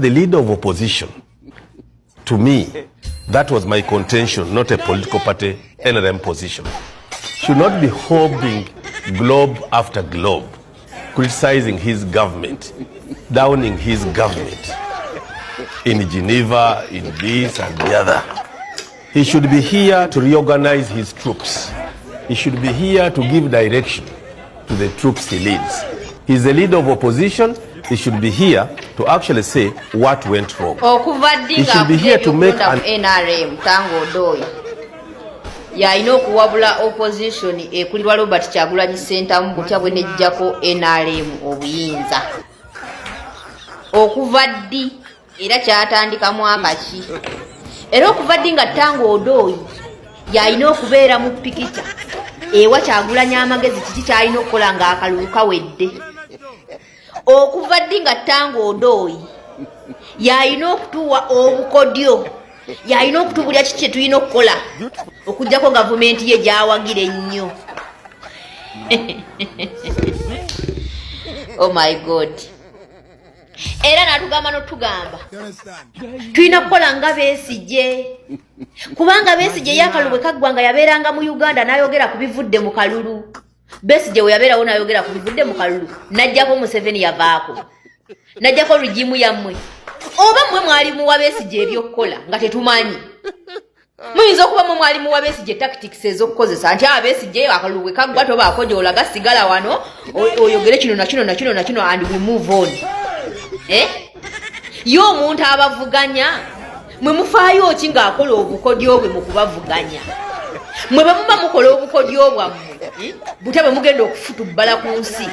The leader of opposition, to me, that was my contention, not a political party NRM position, should not be holding globe after globe, criticizing his government, downing his government in Geneva, in this and the other. He should be here to reorganize his troops. He should be here to give direction to the troops he leads. He's the leader of opposition. He should be here to actually say what went wrong. Okuva ddi He should be here to make ng'akulonda ku NRM, Tanga Odoi yalina okuwabula opposition ekulirwa Robert Kyagulanyi Ssentamu butya bwe nejjako NRM obuyinza? Okuva ddi era kyatandika mwaka ki? Era okuva ddi nga Tanga Odoi yalina okubeera mu pikica ewa Kyagulanyi amagezi kiki kyalina okukola ng'akalulu kawedde? Okuva ddi nga Tanga Odoi yalina okutuwa obukodyo, yalina okutubulya kiki kyetulina okukola okugjako gavumenti ye gyawagira ennyo? Oh my God! Era natugamba notugamba tulina kukola nga Besigye, kubanga Besigye yakalulu bwe kaggwa nga yabeeranga mu Uganda n'ayogera ku bivudde mu kalulu. Besigye we yabeerawo n'ayogera ku bivudde mu kalulu, n'ajjako Museveni, yavaako n'ajjako regime yammwe. Oba mmwe mwali muwa Besigye ebyokukola nga tetumanyi? Muyinza okuba mwe mwali muwa Besigye tactics ez'okukozesa nti abesigye akalulu bwe kaggwa tobaako gy'olaga, sigala wano oyogere kino na kino na kino na kino and we move on. Eh? Ye omuntu abavuganya, mwe mufaayo ki ng'akola obukodyo bwe mu kubavuganya? Mwe bwe muba mukola obukodyo bwammwe, eh? Butya bwe mugenda okufutubbala ku nsi?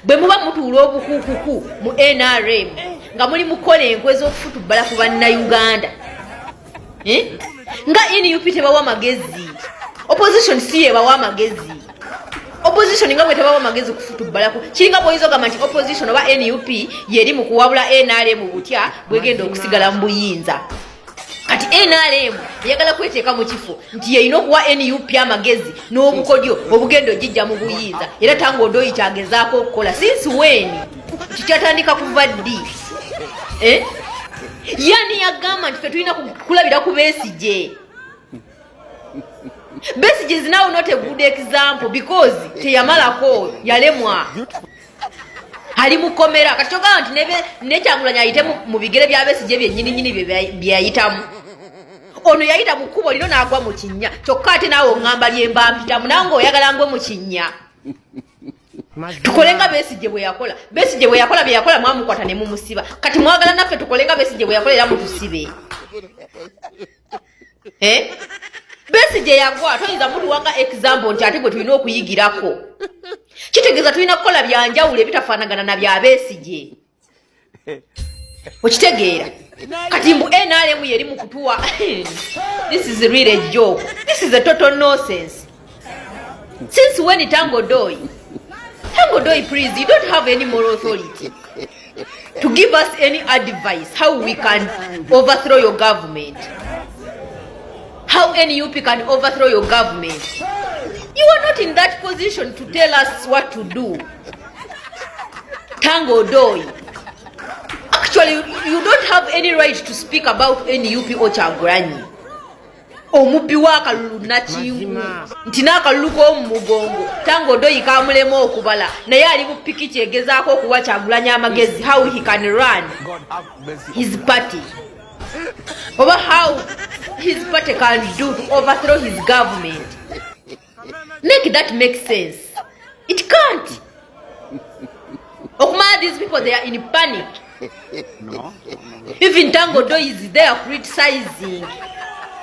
Bwe muba mutuula obukuukuku mu NRM nga muli mukola enkwe z'okufutubbala ku Bannayuganda, eh? Nga NUP tebawa magezi, opposition si yebawa amagezi. Opposition nga bwe tebawa amagezi kufutubbalaku, kiringa bwoyinza ogamba nti opposition oba NUP yeri mu kuwabula NRM butya bwegenda okusigala mu buyinza. Kati NRM eyagala kweteeka mu kifo nti yeyina okuwa NUP amagezi n'obukodyo obugenda ogijja mu buyinza. Era Tanga Odoi kyagezaako okukola. Since when? Kikyatandika kuva ddi? Eh? Yani yagamba nti fe tulina kulabira ku Besigye? Besigye is now not a good example because teyamalako, yalemwa, ali mukomera. Kati kyogamba nti neKyagulanyi ayite mu bigere bya Besigye byennyininyini byeyayitamu? Ono yayita mu kkubo lino n'agwa mu kinnya. Kyokka ate naawe oŋŋamba lyemba mpitamu, nawe ng'oyagala ngwe mu kinnya, tukole nga Besigye bwe yakola. Besigye bwe yakola bye yakola, mwamukwata ne mumusiba. Kati mwagala naffe tukole nga Besigye bwe yakola era mutusibe? Eh? Besigye yagwa, toyinza mutuwanga example nti ate gwe tulina okuyigirako. Kitegeeza tulina kukola byanjawulo ebitafaanagana na bya Besigye, okitegeera? Kati mbu NRM yeri mu kutuwa. This is really a joke. This is a total nonsense. Since when? Tanga Odoi, Tanga Odoi, please, you don't have any moral authority to give us any advice how we can overthrow your government, how NUP can overthrow your government. You are not in that position to tell us what to do, Tanga Odoi. Actually, you don't have any right to speak about NUP or Kyagulanyi, omubbi w'akalulu nakingu nti n'akalulu k'omu mugongo Tanga Odoi kamulema okubala, naye ali mu pikiki egezaako okuwa Kyagulanyi amagezi how he can run his party oba how his party can do to overthrow his government. Make that make sense. It can't. Okumala these people, they are in panic. No. Even Tanga Odoi is there criticizing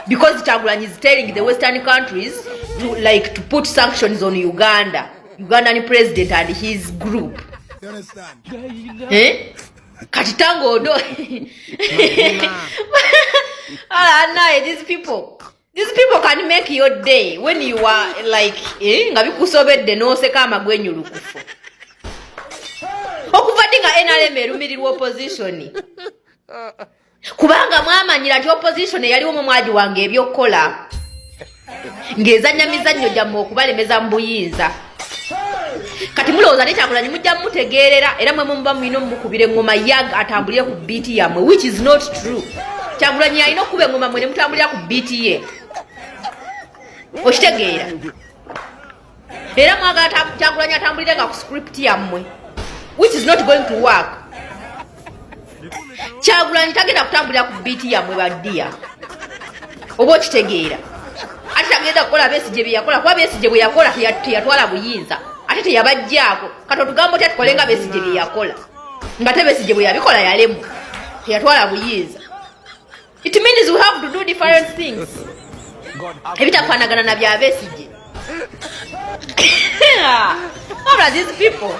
because Kyagulanyi is telling the Western countries to like to put sanctions on Uganda, Ugandan president and his group. You understand? Eh? Kati Tanga Odoi. Ah, naye these people can make your day when you are like, eh, nga bikusobedde n'oseka amagwenyulukufu. Okuva ddi nga NRM erumirirwa opposition? Kubanga mwamanyira nti opposition eyaliwo mu mwagiwanga ebyokukola ng'ezannya mizannyo gyammwe okubalemeza mu buyinza. Kati mulowooza ne Kyagulanyi mujja mutegeerera, era mwe muba mulina omukubira eŋŋoma yag atambulire ku beat yammwe, which is not true. Kyagulanyi alina okukuba eŋŋoma, mwe ne mutambulira ku beat ye. Okitegeera? Era mwagala Kyagulanyi atambulire nga ku script yammwe, which is not going to work. Kyagulanyi tagenda kutambulira ku beat yammwe, baddiya. Oba okitegeera? Ate tagenda kukola Besigye bye yakola, kuba Besigye bwe yakola teyatwala buyinza, ate teyabajjaako. Kati otugamba otya tukole nga Besigye bye yakola, nga te Besigye bwe yabikola yalemu, teyatwala buyinza? It means we have to do different things ebitafaanagana na bya Besigye. Wabula these people.